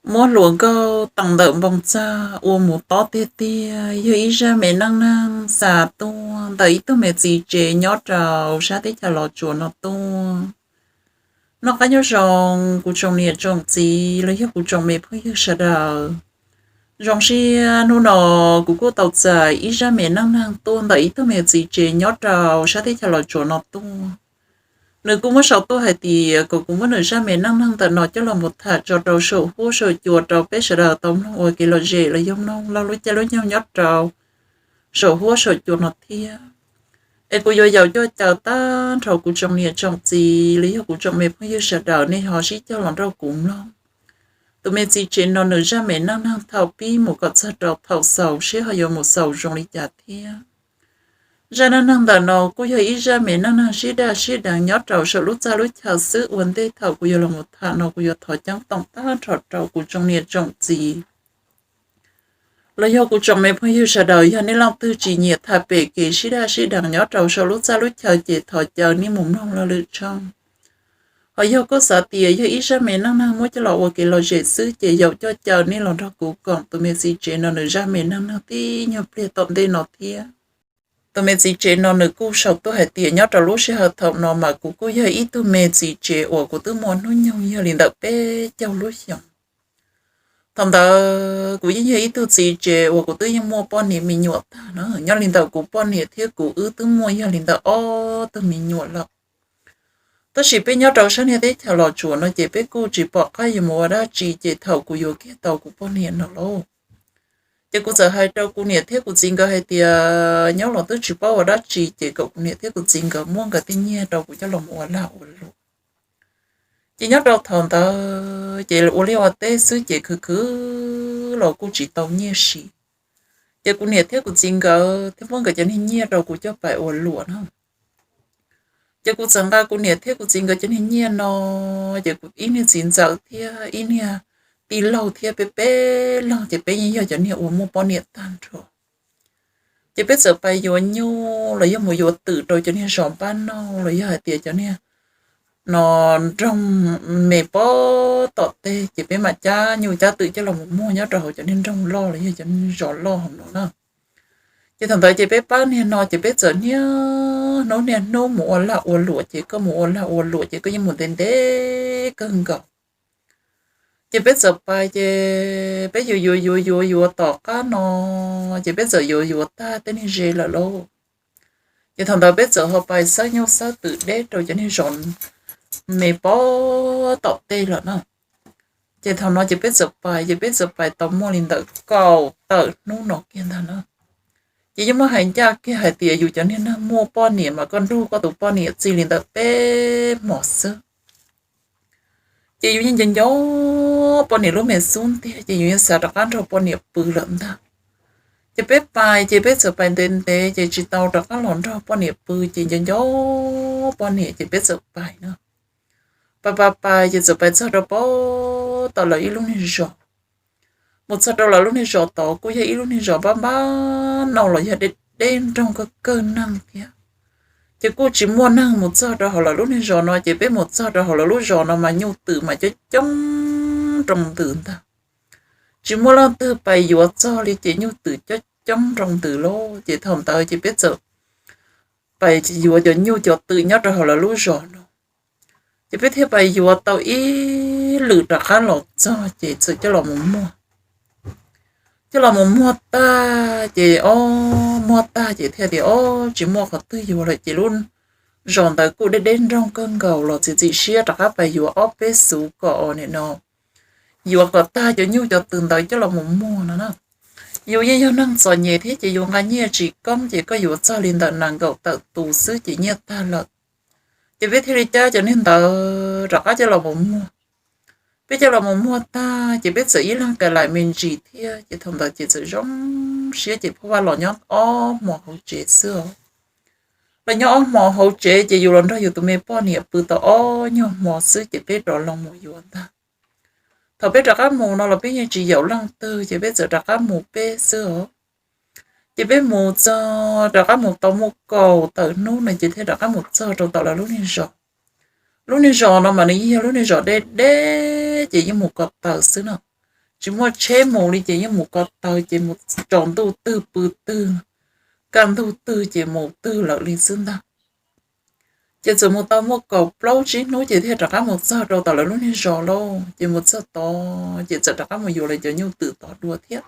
Muab hluas nkauj teem ntawm npoo txag ua mus tob tiag tiag, yog ib zaj me neej neeg xa tuaj ntawm ib tug me txiv tsev nyob rau sab teb chaws Los Tsuas no tuaj. Noj qab nyob zoo kuv tsoom niam tsoom txiv los yog kuv tsoom me phooj ywg sawv daws. Zoo siab hnub no kuv kuj tau txais ib zaj me neej neeg tuaj ntawm ib tug me txiv tsev nyob rau sab teb chaws Los Tsuas no tuaj. Nws kuj muab sau tuaj hais tias kom kuv muab nws zaj me neej neeg ntawm no coj los mus tham tso rau saum huab saum cua rau peb sawv daws tau mloog ua kev lom zem los yog mloog lub caij lub nyoog nyob rau saum huab saum cua no thiab. Es kuv yuav yaum coj caw tag nrho kuv tsoom niam tsoom txiv los yog kuv tsoom me phooj ywg sawv daws nej ho sib cog los nrog kuv mloog tus me txiv tsev no nws zaj me neej neeg thaum pib mus kom txog rau thaum xaus seb ho yuav mus xaus zoo li cas thiab. Zaj neej neeg ntawm no kuj yog ib zaj me neej neeg sib daj sib deev nyob rau saum lub txaj lub chaw xwb. Ua ntej thaum kuv yuav los mus tham no kuv yuav thov ceeb toom tag nrho rau kuv tsoom niam tsoom txiv los yog kuv tsoom me phooj ywg sawv daws, yog nej leej twg tsis nyiam tham pem kev sib daj sib deev nyob rau saum lub txaj lub chaw ces thov caw nej mus mloog lwm tshooj. Ho yog koj xav tias yog ib zaj me neej neeg muab coj los ua kev lom zem xwb ces yaum coj caw nej los nrog kuv koom tus me txiv tsev no nws zaj me neej neeg tib nyuag pliag tom ntej no thiab. Tus me txiv tsev no nws kuj sau tuaj hais tias nyob rau lub sij hawm thaum no mas kuv kuj yog ib tug me txiv tsev uas kuv twb muaj hnub nyoog yog li ntawm peb caug lub xyoos. Thaum ntawd kuv yeej yog ib tug txiv tsev uas kuv twb yeej muaj poj niam me nyuam tag na, nyob li ntawm kuv poj niam thiab kuv wb twb muaj yog li ntawm ob tug me nyuam lawm. Tab sis peb nyob rau sab niag teb chaws Los Tsuas no ces peb kuj tsis pom qab yuav mus ua dab tsi ces thaum kuv yuav kiag tau kuv poj niam no lauj, ces kuv txawm hais rau kuv niam thiab kuv txiv nkawd hais tias nyob los twb tsis paub ua dab tsi ces kom kuv niam thiab kuv txiv nkawd muab nkawd tej nyiaj rau kuv coj los mus ua lag ua luam. Ces nyob rau thaum ntawd ces ua liaj ua teb xwb ces khwv khwv los kuj tsis tau nyiaj siv. Ces kuv niam thiab kuv txiv nkawd thiaj muab nkawd cov niag nyiaj rau kuv coj pais ua luam na. Ces kuv txawm nqa kuv niam thiab kuv txiv nkawd cov niag nyiaj no, ces kuv ib niag txiv ntxawm thiab ib niag tij laug thiab peb peb leeg ces peb yeej yog cov niag uas muaj poj niam tag nrho. Ces peb txawm pais yuav nyuj los yog mus yuav twm rau cov niag zos npab nauj los yog hais tias cov niag no nroog me pob tom tej ces peb mam cab nyuj cab twm coj los mus muag nyob rau hauv cov niag nroog loj los yog cov niag zos loj hauv no na. Ces thaum ntawd ces peb pab niag no ces peb txawm niaj hnub niaj hnub mus ua lag ua luam ces koj mus ua lag ua luam ces koj yeej mus ntev ntev kawg nkaus. Ces peb txawm pais ces peb yuav yuav yuav yuav yuav tom qab no, ces peb txawm yuav yuav tag tej niag ze lawm lauj. Ces thaum ntawd peb txawm ho pais xawb nyuj xawb twm deb rau cov niag zos me pob tom tej lawm na. Ces thaum no ces peb txawm pais ces peb txawm pais tau muaj li ntawm kaum tawm hnub no kiag ntag na. Ces yeej muaj hais ncaj kiag hais tias yus cov niag neeg muaj poj niam mas koj nrug koj tus poj niam txij li ntawm peb hmos xwb. Ces yus yeej nco nco poj niam lub me xub ntiag ces yus yeej xav rov qab nrog poj niam pw lawm ntag. Ces peb pais ces peb txawm pais ntev ntev ces tsis tau rov qab los nrog poj niam pw ces nco nco poj niam ces peb txawm pais no. Pais pais pais ces txawm pais txog rau pem tom lawv ib lub niag zos. Mus txog rau lawv lub niag zos tod kuj yog ib lub niag zos npab npab nauj los yog deb deb nroog kawg kawg neeg thiab. Ces kuj tsis muaj neeg mus txog rau hauv lawv lub niag zos no ces peb mus txog rau hauv lawv lub zos no mas nyuj twm mas coob coob nroo ntws ntag. Tsis muaj leej twg pais yuav txog li ces nyuj twm coob coob nroo ntws lauj. Ces thaum ntawd ces peb txawm pais yuav cov nyuj cov twm nyob rau hauv lawv lub zos no. Ces peb thiaj pais yuav tau ib lwm rov qab los txog ces txawm coj los mus muag. Coj los mus muag tag ces o, muag tag ces thiaj tias o, tsis muaj qhov twg yuav lawm ces lub zos ntawd kuj deb deb nroog kawg nkaus los txiav txim siab rov qab pais yuav ob peb xuv kom nim no yuav kom tag cov nyuj cov twm ntawd coj los mus muag no na. Yus yeej yog neeg txom nyem thiab ces yus nqa nyiaj tsis koob ces koj yuav txog li ntawm nees nkaum tawm tus xwb ces nyiaj tag lawm. Ces peb thiaj li cab cov niag ntawd rov qab coj los mus muag. Peb coj los mus muag tag ces peb txawm ib leeg kaim laim me ntsis thiab ces thaum ntawd ces txawm zoo siab ces Phuj Vaj los nyob ob hmo hauv tsev xwb os. Los nyob ob hmo hauv tsev ces yus los nrog yus tus me poj niam pw tau ob nyuag hmo xwb ces peb rov los mus yuav ntag. Thaum peb rov qab mus no los peb yeej tsis yaum leej twg ces peb txawm rov qab mus peb xwb os. Ces peb mus txog rov qab mus tau muaj kaum tawm hnub no ces thiaj rov qab mus txog rau tom lawv lub niag zos. Lub niag zos no mas nws yeej yog lub niag zos deb deb ces yeej mus ko taw xwb no. tsis muaj tsheb mus li ces yeej mus ko taw ces mus tsaus ntuj twg pw twg, kaj ntug twg ces mus twg lawm li xwb ntag. Ces txawm mus tau muaj kaum plaub tsib hnub ces thiaj rov qab mus txog rau tom lawv lub niag zos lauj. Ces mus txog tod ces txawm rov qab mus yuav lawv cov nyuj twm tod dua thiab.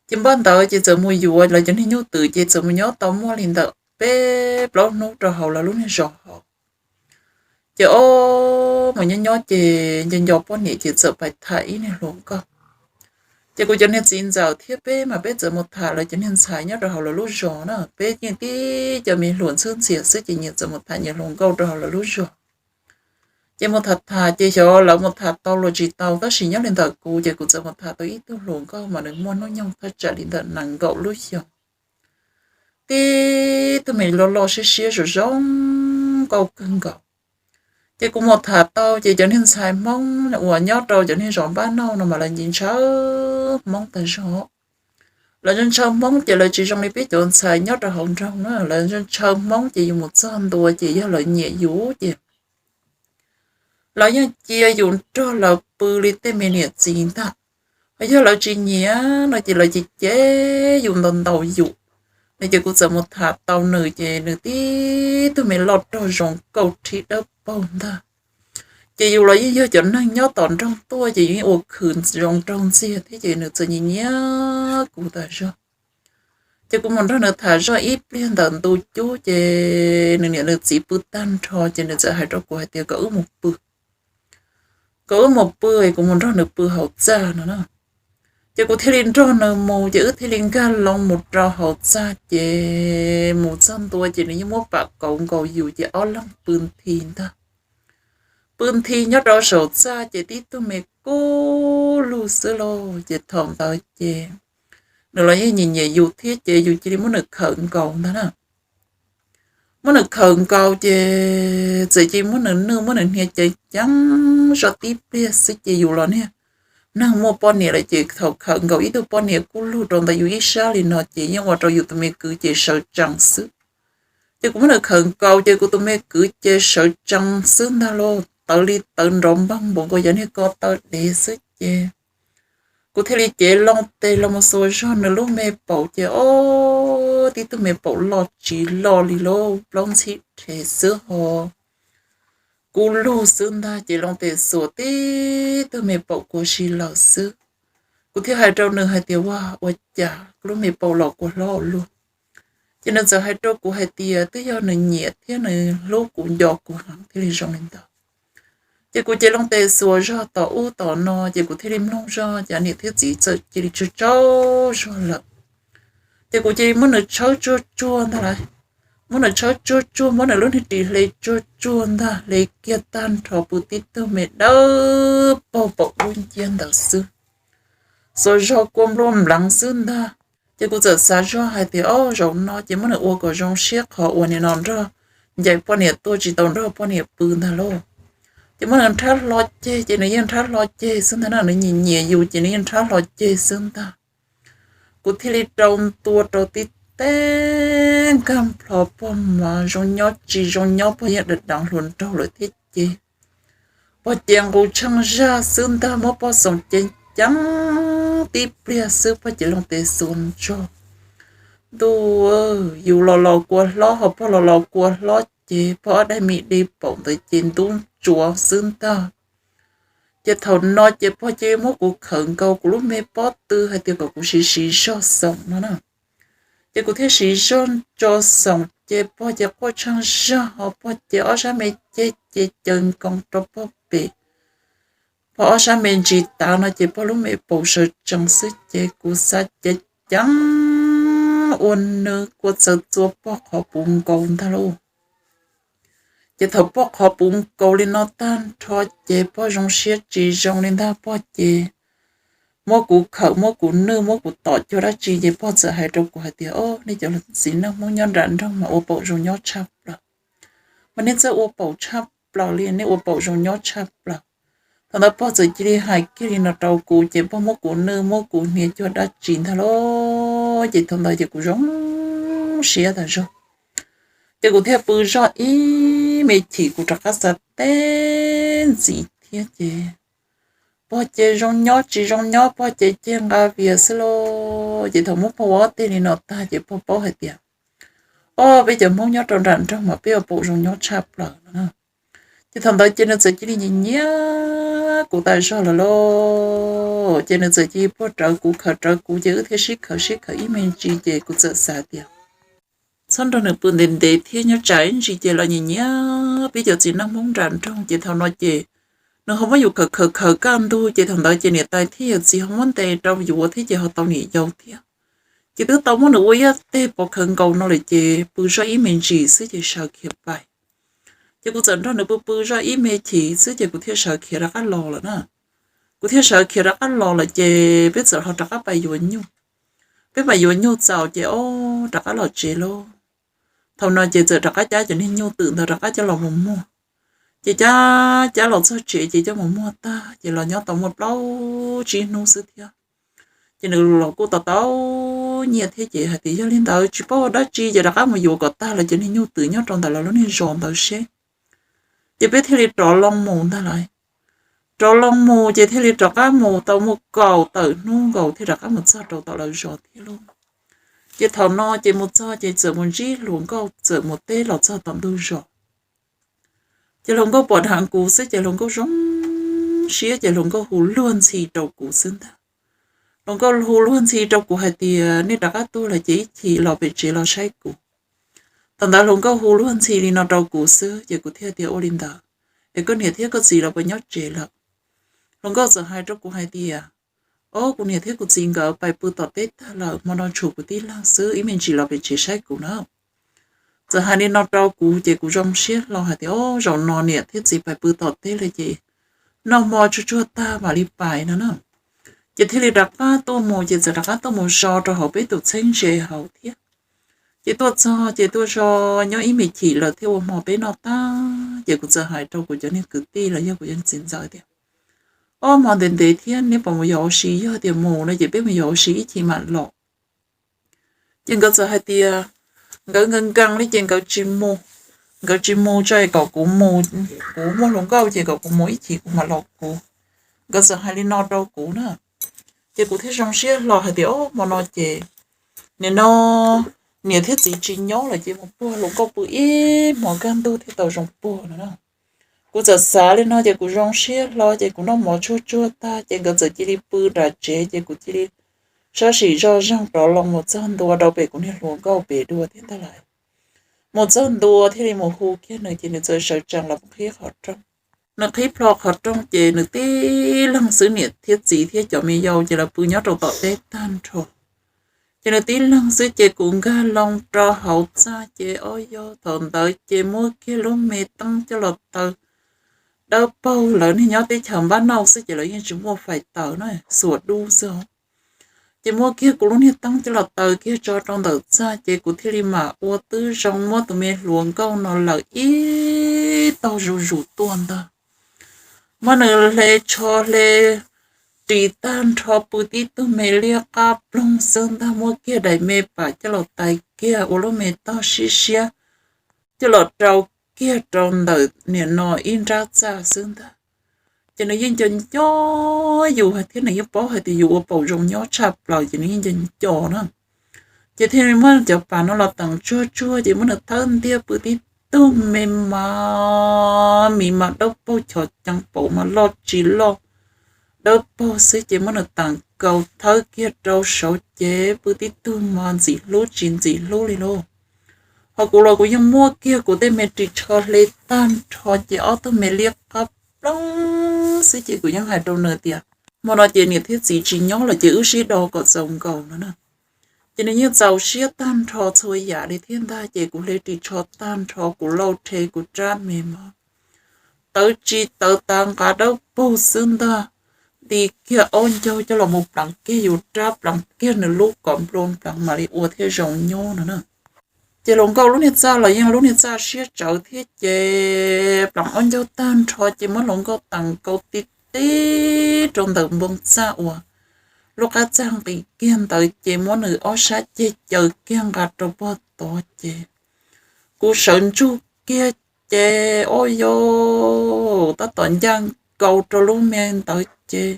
Ces npaj ntawd ces txawm mus yuav lawv cov niag nyuj twm ces txawm mus nyob tau muaj li ntawm peb plaub hnub rau hauv lawv lub niag zos hauv. Ces ob mus nyob nyob ces nco nco poj niam ces txawm pais tham ib niag hluas nkauj. Ces kuv cov niag txiv ntxawm thiab peb mas peb txawm mus tham lawv cov niag ntxhais nyob rau hauv lawv lub zos na, peb yeej tib cov me hluas ntxhwb ntxias xwb ces nyias txawm mus tham nyias hluas nkauj rau hauv lawv lub zos. Ces mus tham tham ces xyov lawv mus tham tau los tsis tau tab sis nyob li ntawm kuv ces kuv txawm mus tham tau ib tug hluas nkauj mas nws muaj hnub nyoog thaj tsam li ntawm nees nkaum lub xyoo. Tib tug me loj loj siab siab zoo zoo nkauj kawg nkaus. Ces kuv mus tham tau ces cov niag ntxhais Hmoob uas nyob rau cov niag zos npab noj no mas lawv ntshaw Hmoob tas zog. Lawv ntshaw Hmoob ces lawv tsis zoo li peb cov ntxhais nyob rau hauv nroog na, lawv ntshaw Hmoob ces yus mus txog ntua ces yog lawv nyiam yus ces lawv yeej cia yus nrog lawv pw li tej me niam txiv ntag. Ho yog lawv tsis nyiam no ces lawv cem cem yus ntaus ntaus yus no. Ces kuv txawm mus tham tau nws ces nws tib tug me loj rog zoo nkauj rhib dawb paug ntag. Ces yus los yeej yog cov neeg nyob tom nroog tuaj ces yus yeej ua khwv zoo nraug ntxiag thiab ces nws txawm nyiam nyiam kuv tas zog. Ces kuv mus nrog nws tham zog ib pliag ntawm ntu cub ces nws niam nws txiv pw tag nrho ces nws txawm hais rau kuv hais tias kom wb mus pw, kom wb mus pw es kuv mus nrog nws pw hauv txaj no na. Ces kuv thiaj li nrog nws mus ces wb thiaj li nkag loo mus rau hauv txaj ces mus txog ntua ces nws yeej muab pam kauv nkaus yus ces ob leeg pw nthi ntag. Pw nthi nyob rau saum txaj ces tib tug me kub lug xwb lauj. Ces thaum ntawd ces nws los yeej nyiam nyiam yus thiab ces yus cia li muab nws khawm nkaus ntag na. Muab nws khawm nkaus ces txawm cia li muab nws nwj muab nws hnia ceev ceev zog tib pliag xwb ces yus los niag neeg muaj poj niam lawm ces thaum khawm nkaus ib tug poj niam kub lug rau ntawm yus ib sab li no ces yeej ua rau yus tus me kwv ces sawv tsees xwb. Ces kuv muab nws khawm nkaus ces kuv tus me kwv ces sawv tsees xwb ntag lauj, tawv li tawv nrov npaug npaum nkaus yog niag ko taw dev xwb ces kuv thiaj li cev loo tes los mus xuas zog nws lub me paum ces ob tib tug me paum loj tsis loj li lauj, plaub ntxhib rhe xwb ho kub lug xwb ntag. Ces loo tes xuas tib tug me paum kua si lawm xwb. Kuv thiaj hais rau nws hais tias, Ua, ua cas kuv lub me paum los kua hlob luaj? Ces nws txawm hais rau kuv hais tias twb yog nws nyiam thiab nws hlub kuv nco kuv heev thiaj li zoo li ntawd. Ces kuv cev loo tes xuas zog tom ub tom no ces kuv thiaj li mloog zog ces niam thiab txiv txawm cia li tsaug tsaug zog lawm. Ces kuv cia li muab nws tshawb tsuag tsuag ntag lauj, muab nws tshawb tsuag tsuag, muab nws lub niag ris hle tsuag tsuag ntag, hle kiag tag nrho pw tib tug me dawb paug paum dub nciab ntawd xwb, xuas zog kua npluaj npleev xwb ntag. Ces kuv txawm xav zog hais tias, Ob, zaum no ces muab nws ua kom zoo siab qhov uas nim no nrog ncaim poj niam tuaj tsis tau nrog poj niam pw ntag lauj. Ces muab nws nrhab hlo ceg ces nws yeej nrhab hlo ceg xwb ntag na, nws nyiam nyiam yus ces nws yeej nrhab hlo ceg xwb ntag. Kuv thiaj li rau ntua rau tib teg nkag nplho pog mas zoo nyob tsis zoo nyob pog yeej deev hluas nraug lawm thiab ces pog ces nqus tsheej zag xwb ntag, muab pog xoom ceev ceev tib pliag xwb pog ces loo tes xuas ntsoog. Ntuj, yus los los kua hlob ho pog los los kua hlob ces pog ob daim me di paum ntawd ces ntub ntsuav xwb ntag. Ces thaum no ces pog cia li muab kuv khawm nkaus kuv lub me pob tw hais tias kom kuv siv siv zog xoom no na. Ces kuv thiaj siv zog tso xoom ces pog ces quaj tsheej zag ho pog ces ob sab me ceg ces caws nkoos rau pog pem, pog ob sab me ntsis tav no ces pog lub me paum sawv tsees xwb ces kuv xav ceev ceev ua nws kua txawv txua pog qhov puv nkaus ntag lauj. Ces thaum pog qhov puv nkaus li no tag nrho ces pog zoo siab tsis zoo li ntag, pog ces muab kuv khawm muab kuv nwj muab kuv tom cuag dab tsi ces pog txawm hais rau kuv hais tias, Ob, nej cov txiv neej Hmoob nyob nram nroog mas ua paum zoo nyob tshaj plaws, mas nej txawj ua paum tshaj plaws li, nej ua paum zoo nyob tshaj plaws. Thaum ntawd pog txawm cia li hais kiag li no rau kuv ces pog muab kuv nwj muab kuv hnia cuag dab tsi ntag lauj. Ces thaum ntawd ces kuv zoo siab tas zog. Ces kuv thiaj pw zog ib me chim kuv rov qab xav teb ntxiv thiab ces pog ces zoo nyob, tsis zoo nyob pog ces cia nqa vias xwb lauj. Ces thaum muab pog ua ob teg li no tag ces pog paub hais tias, o, peb cov Hmoob nyob rau nram nroog mas peb ua paum zoo nyob tshaj plaws no. Ces thaum ntawd ces nws txawm cia li nyiam nyiam kuv tas zog lawm lauj. Ces nws txawm cia li puag rawv kuv khaws rawv kuv ces wb thiaj sib khaws sib khaws ib me ntsis ces kuv txawm xav tias txhob nrog nws pw ntev ntev thiab nyob tsam ib ntsis ces los nyiam nyiam peb cov txiv neej Hmoob nram nroog. Ces thaum no ces nws ho muab yus khaws khaws khaws kaj ntug ces thaum ntawd ces niam tais thiab yawm txiv ho muab ntes rau yus ua thiab ces ho tau niam yau thiab. Ces twb tau muab nws ua ib teg pov khawv nkaus no lawm ces pw zoj ib me ntsis xwb ces sawv khiav pais. Ces kuv txawm nrog nws pw pw zoj ib me chim xwb ces kuv thiaj sawv khiav rov qab los lawm na. Kuv thiaj sawv khiav rov qab los lawm ces peb txawm ho rov qab pais yuav nyuj. Peb pais yuav nyuj txaus ces o, rov qab los tsev lauj. Thaum no ces txawm rov qab cab cov niag nyuj twm ntawd rov qab coj los mus muag. Ces cab cab los txog tsev ces coj mus muag tag ces los nyob tau muaj plaub tsib hnub xwb thiab. Ces nws los kuj tau tau nyiaj thiab ces hais tias yog li ntawd tsis paub ua dab tsi ces rov qab mus yuav kom tag lawv cov niag nyuj twm nyob rau ntawm lawv lub niag zos ntawd seb. Ces peb thiaj li rov loo mus ntag lauj. Rov loo mus ces thiaj li rov qab mus tau muaj kaum tawm hnub nkaus thiaj rov qab mus txog rau tom lawv zos thiab lauj. Ces thaum no ces mus txog ces txawm mus ntsib hluas nkauj txawm mus teb los txog tom ntug zos. Ces hluas nkauj pom dheev kuv xwb ces hluas nkauj zoo siab ces hluas nkauj hu luag ntxhi rau kuv xwb ntag. Hluas nkauj hu luag ntxhi rau kuv hais tias nej rov qab tuaj lawm ces ib chim los pem tsev los saib kuv. Thaum ntawd hluas nkauj hu luag ntxhi li no rau kuv xwb ces kuv thiaj tias ua li ntawd, es koj niam thiab koj txiv lawv puas nyob tsev lawm? Hluas nkauj txawm hais rau kuv hais tias, o, kuv niam thiab kuv txiv nkawd pais pw tom teb tag lawm, hmo no tshuav kuv tib leeg xwb, ib me ntsis los pem tsev saib kuv na. Txawm hais li no rau kuv ces kuv zoo siab hlo hais tias, o, zaum no niam thiab txiv pais pw tom teb lawm ces noj hmo tsuag tsuag tag mam li pais no na. Ces thiaj li rov qab tuaj mus ces txawm rov qab tuaj mus so rau hauv peb tus txheeb ze hauv thiab. Ces tuaj txog ces tuaj so nyob ib me chim lawm thiaj ua hmo peb noj tag ces kuv txawm hais rau kuv cov niag kwv tij los yog kuv cov txiv ntxawm tias, o, hmo ntev ntev thiab neb puas mus yos ua si, yog tias mus no ces peb mus yos ua si ib chim mam los. Ces nkawd txawm hais tias nkawd nkees nkees li ces nkawd tsis mus, nkawd tsis mus tso es kom kuv mus, kuv muaj hluas nkauj ces kom kuv mus ib chim kuv mam los kuv. Nkawd txawm hais li no rau kuv na. Ces kuv thiaj zoo siab hlo hais tias, o, hmo no ces nim no niam thiab txiv tsis nyob lawm ces mus puag hluas nkauj pw ib hmos kaj ntug thiaj tau zoo puag no na. Kuv txawm xav li no ces kuv zoo siab hlo ces kuv noj mov tsuag tsuag tag ces nkawd txawm cia li pw nram tsev ces kuv cia li sab sim zoj zeeg rov los mus txog ntua rau pem kuv niag hluas nkauj pem dua thiab ntag lauj. Mus txog ntua thiaj li mus hu kiag nws ces nws txawm sawv tsees los qhib qhov rooj. Nws qhib plho qhov rooj ces nws tib leeg xwb, niam thiab txiv thiab cov me yau ces lawv pw nyob rau tom teb tag nrho. Ces nws tib leeg xwb ces kuv nkag loo rau hauv txaj ces o yog thaum ntawd ces muab kiag lub me teeb coj los taws. Dawb paug, lawv niag nyob teb chaws npab nauj xwb ces lawv yeej tsis muaj fais taws na, xuas dub xwb os. Ces muab kiag kuv lub niag teeb coj los taws kiag tso rau ntawm txaj ces kuv thiaj li mam ua tib zoo muab tus me hluas nkauj no lawm ib tog zuj zus tuaj ntag. Muab nws hle tsho hle ris tag nrho pw tib tug me liab qab ploog xwb ntag, muab kiag daim me pam coj los tais kiag ua lub me tog siab siab coj los rau kiag rau ntawm nim no ib nrab txaj xwb ntag. Ces nws yeej nco nco yus thiab nws yeej paub hais tias yus ua paum zoo nyob tshaj plaws ces nws yeej nco nco na. Ces thiaj li muab cov pam no los teem tsuag tsuag ces muab nws thawb ntiag pw tib tug me mas mis mas dawb paug, chov ceev paum mas loj tsis loj dawb paug xwb ces muab nws teem kaus thawb kiag rau saud ces pw tib tug mas ntxim hlub tsis ntxim hlub li lauj. Ho kuv los kuv yeej muab kiag kuv tej me ris tsho hle tag nrho ces ob tug me liab qab ploog xwb ces kuv yeej hais rau nws tias, hmo no ces niam thiab txiv tsis nyob lawm ces wb sib do kom txaus nkaus no na. Ces nws yeej txaus siab tag nrho txhua yam li thiab ntag ces kuv hle ris tsho tag nrho, kuv lauj rhe, kuv rab me mog tawv tsis tawv tav nqa dawb paug xwb ntag. Nti kiag aub ncaug coj los mus pleev kiag yus rab, pleev kiag nws lub kom nplua pleev mam li ua thiaj zoo nyob no na. Ces hluas nkauj lub niag txaj los yeej lub niag txaj siab tsawv thiab ces pleev aub ncaug tag nrho ces muab hluas nkauj teem kaus ti ti rau ntawm npoo txaj uas lub qab txaj nqis kiag ntawd ces muab nws ob sab ceg caws kiag nqa rau pog tod ces kuv sawv ntsug kiag ces o yau tab tom ncaj nkaus rau lub me ntawd ces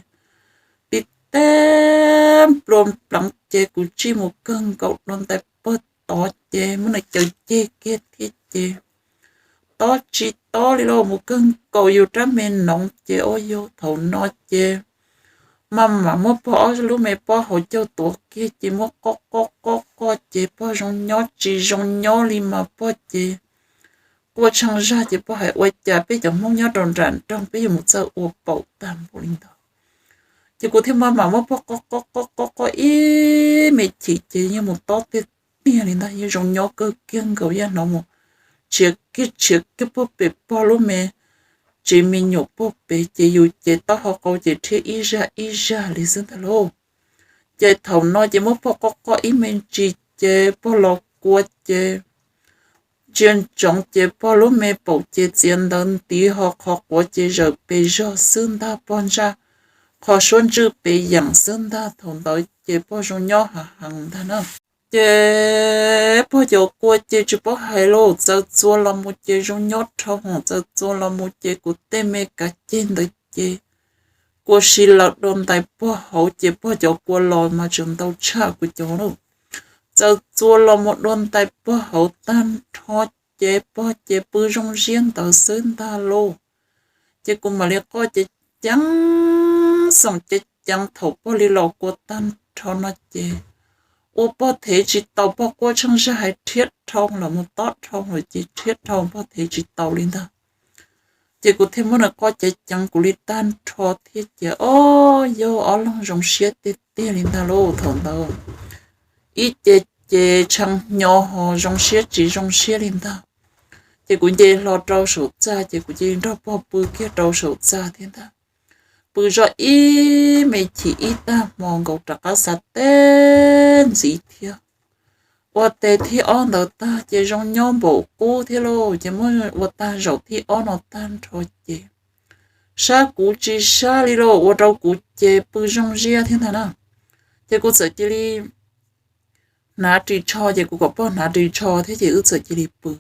tib teg nplua pleev ces kuv tsij mus kawg nkaus dua ntais pog tod ces muab nws caws ceg kiag thiab ces tob tsis tob li lauj, mus kawg nkaus yus rab me noov ces ua yog thaum no ces maj mam muab pog ob lub me pob hauv caug tuav kiag ces muab qoj qoj qoj qoj ces pog zoo nyob tsis zoo nyob li mas pog ces quaj tsheej zag ces pog hais ua cas peb cov Hmoob nyob rau nram nroog peb yuav mus txawj ua paum tag npaum li ntawd. Ces kuv thiaj maj mam muab pog qoj qoj qoj qoj qoj ib me chim ces yeej mus tob tiag tiag li ntag, yeej zoo nyob kawg kiag nkaus, yeej hnov mus tshiav kiag tshiav kiag puag pem pog lub me tsev me nyuam puag pem ces yus ces taub hau qau ces rhiab ib zaj ib zaj li xwb ntag lauj. Ces thaum no ces muab pog qoj qoj ib me ntsis ces pog los kua ces ntsia ntsoov ces pog lub me paum ces txiav ntawv ntiv ho qhov quav ces zawm pes zog xwb ntag, pog ntsaj qhov suab ntswj pes yeem xwb ntag. Thaum ntawd ces pog zoo nyob hav heev ntag na. Ces pog cov kua ces tsis paub hais lauj, txawv txua los mus ces zoo nyob dhau hwv, txawv txua los mus ces kuv tej me kav ceg ntawd ces kua si lawm dua ntais pog hauv ces pog cov kua los mas tseem ntau tshaj kuv cov lauj. Txawv txua los mus dua ntais pog hauv tag nrho ces pog ces pw zoo siab ntawd xwb ntag lauj. Ces kuv mam li qoj ceev ceev, xoom ceev ceev thaum pog li los kua tag nrho no ces ua pog thev tsis tau, pog quaj tsheej zag hais rhiab dhau los mus tob dhau lawm ces rhiab dhau pog thev tsis tau li ntag. Ces kuv thiaj muab nws qoj ceev ceev kuv li tag nrho thiab ces o, yog ob leeg zoo siab tiag tiag li ntag lauj thaum ntawd. Ib ce ces tshee hnyo ho zoo siab tsis zoo siab li ntag. Ces kuv nce hlo rau saum txaj ces kuv cia li nrog pog pw kiag rau saum txaj thiab ntag. Pw zoj ib me chim ib tag hmo nkaus rov qab xav teb ntxiv thiab. Ua tes thib ob ntawd tag ces zoo nyob npaum qub thiab lauj, ces muab ua tag zaum thib ob no tag nrho ces sab kuv tsis sab li lauj, ua rau kuv ces pw zoo siab thiab ntag na. Ces kuv txawm cia li hnav ris tsho, ces kuv kom pog hnav ris tsho thiab ces wb txawm cia li pw.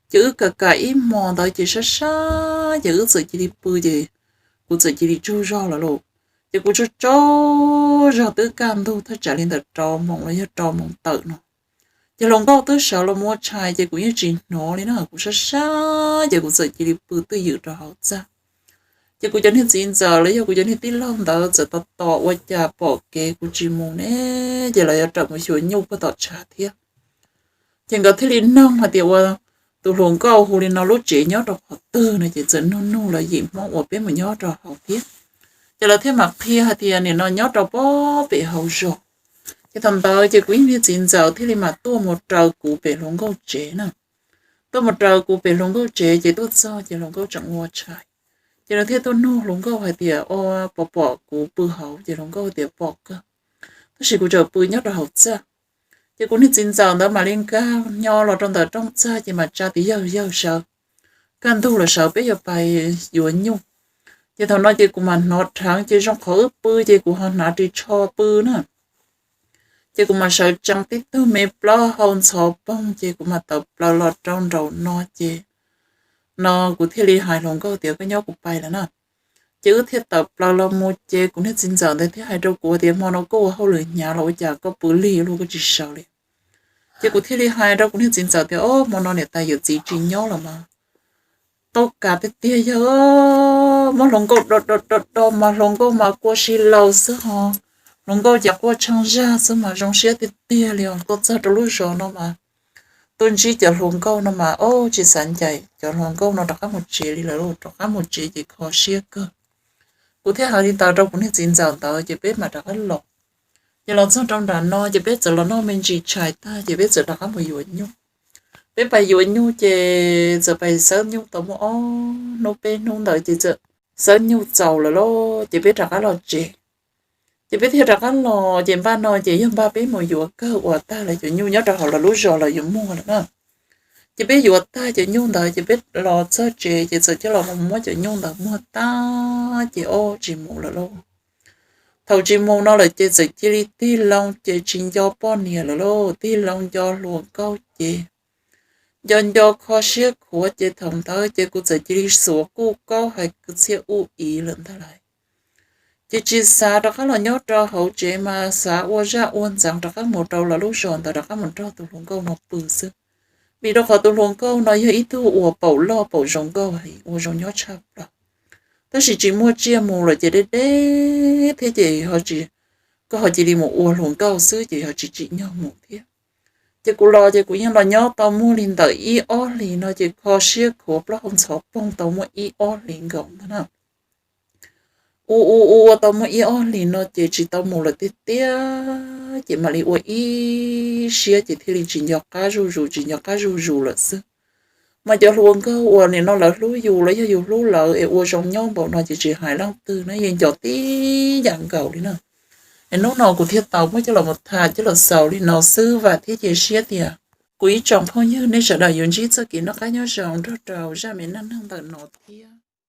Ces wb kam kam ib hmo ntawd ces sab sab ces wb txawm cia li pw ces kuv txawm cia li tsaug zog lawm lauj. Ces kuv tsaug tsaug zog twb kaj ntug thaj tsam li ntawm rau moos los yog rau moos tawm no. Ces hluas nkauj twb sawv los mus ua tshais ces kuv yeej tsis hnov li na, kuv sab sab ces kuv txawm cia li pw twj ywm rau hauv txaj. Ces kuv cov niag txiv ntxawm los yog kuv cov niag tij laug ntawd txawm tos tos ua cas pom kev kuv tsis mus ne, ces lawv yuav rawm mus xyuas nyuj puag tom tshav thiab. Ces nkawd thiaj li noog hais tias ua tus hluas nkauj hu li no lub tsev nyob rau qhov twg no, ces txawm nug nug los yim Hmoob uas peb mus nyob rau hauv thiab. Ces lawv thiaj mam qhia hais tias nim no nyob rau pem hauv zos. Ces thaum ntawd ces kuv ib niag txiv ntxawm thiaj li mam tuaj mus raws kuv pem hluas nkauj tsev na. Tuaj mus raws kuv pem hluas nkauj tsev ces tuaj txog ces hluas nkauj tseem ua tshais. Ces nws thiaj tuaj nug hluas nkauj hais tias, o, pom pom kuv pw hauv? Ces hluas nkauj tias pom kawg, tab sis kuv tseem pw nyob rau hauv txaj. Ces kuv niag txiv ntxawm ntawd mam li nkag nyo los rau ntawm rooj txaj ces mam tsa tis yawg yawg sawv, kaj ntug los sawv peb yuav pais yuav nyuj. Ces thaum no ces kuv mam hnov dheev ces zoo qhov wb pw ces kuv ho hnav ris tsho pw na. Ces kuv mam sawv tsees tib tug me plaub hau ntxhov poog ces kuv mam tawm plaws los rau nraum no ces no kuv thiaj li hais hluas nkauj tias koj nyob kuv pais lawm na. Ces wb thiaj tawm plaws los mus ces kuv niag txiv ntxawm ntawd thiaj hais rau kuv tias hmo no koj ua hauj lwm hnyav los ua cas koj pw lig luaj koj tsis sawv li? Ces kuv thiaj li hais rau kuv niag txiv ntxawm tias o, hmo no niam tais yawm txiv tsis nyob los mas tau kav tiag tiag yawg, muab hluas nkauj do do do do mas hluas nkauj mas kua si laus xwb ho, hluas nkauj ces quaj tsheej zag xwb mas zoo siab tiag tiag li os. Tuaj txog rau lub zos no mas tuaj ntsib cov hluas nkauj no mas o, tsis xav ncaim cov hluas nkauj no rov qab mus tsev li lawm lauj, rov qab mus tsev ces kho siab kawg. Kuv thiaj hais li ntawd rau kuv niag txiv ntxawm ntawd ces peb mam rov qab los. Ces los txog rau nram no ces peb txawm los noj me ntsis tshais tag ces peb txawm rov qab mus yuav nyuj. Peb pais yuav nyuj ces txawm pais xawb nyuj tau muaj ob hnub peb hnub ntawd ces txawm xawb nyuj txaus lawm lauj ces peb rov qab los tsev. Ces peb thiaj rov qab los ces npaj no ces yog npaj peb mus yuav kawg uas tag lawv cov nyuj nyob rau hauv lawv lub zos lawv yuav muag lawm na. Ces peb yuav tag cov nyuj ntawd ces peb los txog tsev ces txawm coj los mus muab cov nyuj ntawd muag tag ces o tsis mus lawm lauj. Thaum tsis mus no lawm ces txawm cia li tig loo ces tsis nco poj niam lawm lauj, tig loo nco hluas nkauj ces nco nco kho siab khuav ces thaum ntawd ces kuv txawm cia li xuas kuj kaub hais kwv txhiaj ub ib lawm ntag lauj. Ces tsis xav rov qab los nyob rau hauv tsev mas xav ua zaj ua ntxeev rov qab mus rau lawv lub zos ntawd rov qab mus nrog tus hluas nkauj no pw xwb. Vim rau qhov tus hluas nkauj no yog ib tug uas paum loj paum zoo nkauj heev, ua zoo nyob tshaj plaws, tab sis tsis muaj tsiaj mus lawm ces deb deb thiab ces koj ho cia li mus ua hluas nkauj xwb ces ho tsis tsim nyog mus thiab. Ces kuv los ces kuv yeej los nyob tau muaj li ntawm ib ob hlis no ces kho siab khuav plaub hau ntxhov poog tau muaj ib ob hlis nkaus ntag na. Ua ua ua ua tau muaj ib ob hlis no ces tsis tau mus lawm tiag tiag, ces mam li ua ib siab ces thiaj li tsis nco qab zuj zus, tsis nco qab zuj zus lawm xwb. Mas cov hluas nkauj uas nim no lawv hlub yus los yog yus hlub lawv es ua zoo nyob npaum no ces tsis hais leej twg na, yeej nco tib yam nkaus li na. Es hnub no kuv thiaj tau muab coj los mus tham coj los xaus li no xwb, vam thiab cia siab tias kuv ib tsoom phooj ywg nej sawv daws yuav ntsib txoj kev noj qab nyob zoo nrog rau zaj me neej neeg ntawm no thiab.